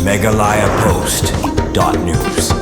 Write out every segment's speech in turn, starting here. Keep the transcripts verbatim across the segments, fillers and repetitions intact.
Meghalaya Post dot news.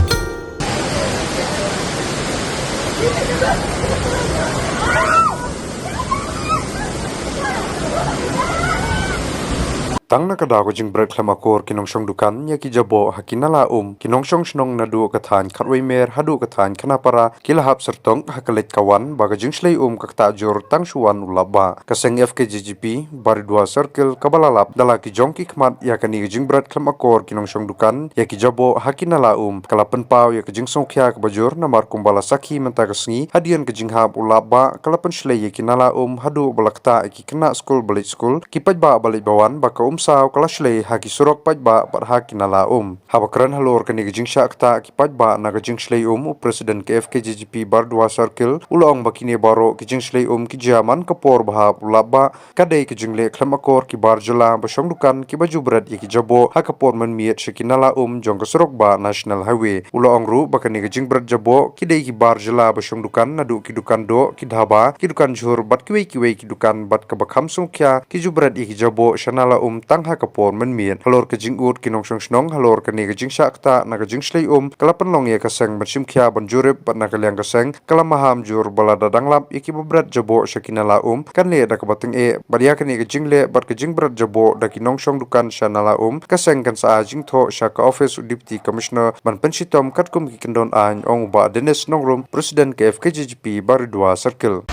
Tang na ka daw ka jingbret khlem akor ki nongshong dukan ïa ki jaboh ha ki nala um, ki nongshong shnong naduh ka thaiñ Khatwei Mer haduh ka thaiñ Khanapara ki la hap syrtong ha ka leit ka wan ba ka jingshlei um ka ktah jur tang shu wan u lap bah. Ka seng F K J G P Baridua Circle kaba la lap da la ki jong ki khmat ïa kane ka jingbret khlem akor ki nongshong dukan ïa ki jaboh ha ki nala um ka la pynpaw ïa ka jingsngewkhia kaba jur, namar kumba la sakhi mynta ka sngi hadien ka jinghap u lap bah ka la pynshlei ïa ki nala um haduh ba la ktah ïa ki khynnah skul ba leit skul, ki paidbah ba leit ba wan, ba ka um saw ka la shlei ha ki surok paidbah bad ha ki nala um. Haba kren halor kane ka jingshah ktah ki paidbah na ka jingshlei um, u President ka F K J G P Baridua Circle u la ong ba kine baroh ki jingshlei um ki jia man ka por ba hap u lap bah, ka dei ka jingleh khlem akor ki bar jylla ba shong dukan kiba ju bret ïa ki jaboh ha ka por mynmiet sha ki nala um jong ka surok bah National Highway. U la ong ruh ba kane ka jingbret jaboh ki dei ki bar jylla ba shong dukan, naduh ki dukan doh, ki dhaba, ki dukan jhur bad kiwei kiwei ki dukan, bad kaba kham sngewkhia ki ju bret ïa ki jaboh sha nala um tang ha ka por mynmiet. Halor ka jingud ki nongshong shnong halor kane ka jingshah ktah na ka jingshlei um, ka la pynlong ïa ka seng ban shim khia ban jurip, bad na ka liang ka seng ka la maham jur ba lada dang lap ïa kiba bret jaboh sha ki nala um kan leh da kaba tyngeh, bad ïa kane ka jingleh bad ka jingbret jaboh da ki nongshong dukan sha nala um, ka seng kan sa ai jingthoh sha ka office u Deputy Commissioner ban pynshitom katkum ki kyndon aiñ, ong u Bah Dennis Nongrum, President ka F K J G P Baridua Circle.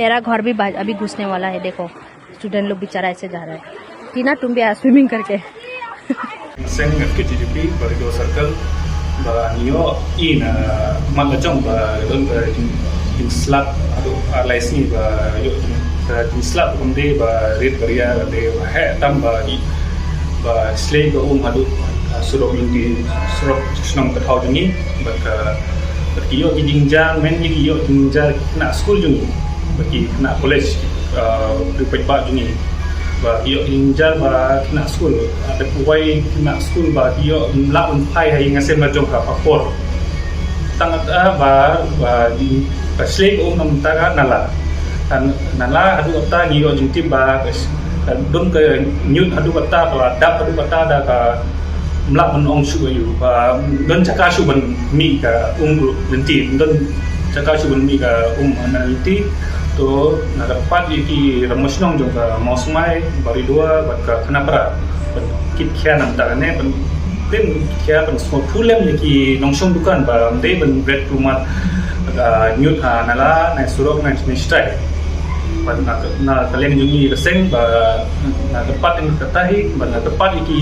मेरा घर भी बा-, अभी घुसने वाला है, देखो, स्टूडेंट लोग बेचारा ऐसे जा रहा है, टीना तुम भी आया स्विमिंग करके। Seng F K J G P Baridua Circle, ba ngi ïohi na mat la jong ba don ka jing, jingslap haduh ar lai sngi ba ïoh jing, ka jingslap kum de ba rit ba ria de ba heh tam ba i, ba shlei ka um haduh, ah, surok lynti, surok shnong ka thaw jong ngi, bad ka, bad ki ïoh ki jingjia, men ki ïoh jingjia ki khynnah skul jong ngi, bad ki khynnah college, ah, ki paidbah jong ngi. Ba ki ïoh ki jingjia ba khynnah skul, ah, da kawei khynnah skul ba ki ïoh ym lah ban phai ha ïing ha sem la jong ka por. Tang, ah, ba, ba di, ka shlei ka um na mynta ka nala. Kan nala haduh katta ngi ïoh jingtip ba ka, ka don ka ñiut haduh katta, ka la dap haduh katta da ka ym lah ban ong shuh ïa u, ba don jaka shuh ban mih ka um lynti, don jaka shuh ban mih ka um na lynti. To na ka pat ïa ki rangbah shnong jong ka Mawsmai, Baridua bad ka Khanapara ban kit khia na mynta kane, ban, ban kit khia, ban sngewthuh lem ïa ki nongshong dukan ba ym dei ban bret kulmar, ah, ñiut ha nala, na surok, na, na shatai. Bad na, na ka liang jong ngi ka seng ba na ka pat ïa kata hi, ba na ka pat ïa ki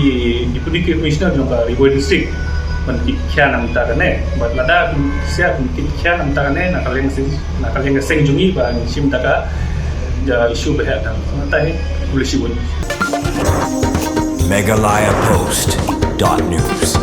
Deputy Commissioner jong ka Ri Bhoi District ban kit khia na mynta kane. Bad lada kin sia kin kit khia na mynta kane, na ka liang seng, na ka liang ka seng jong ngi ba ngin shim da ka, da issue ba heh da. Mynta hi, khublei shibun. Meghalaya Post dot news.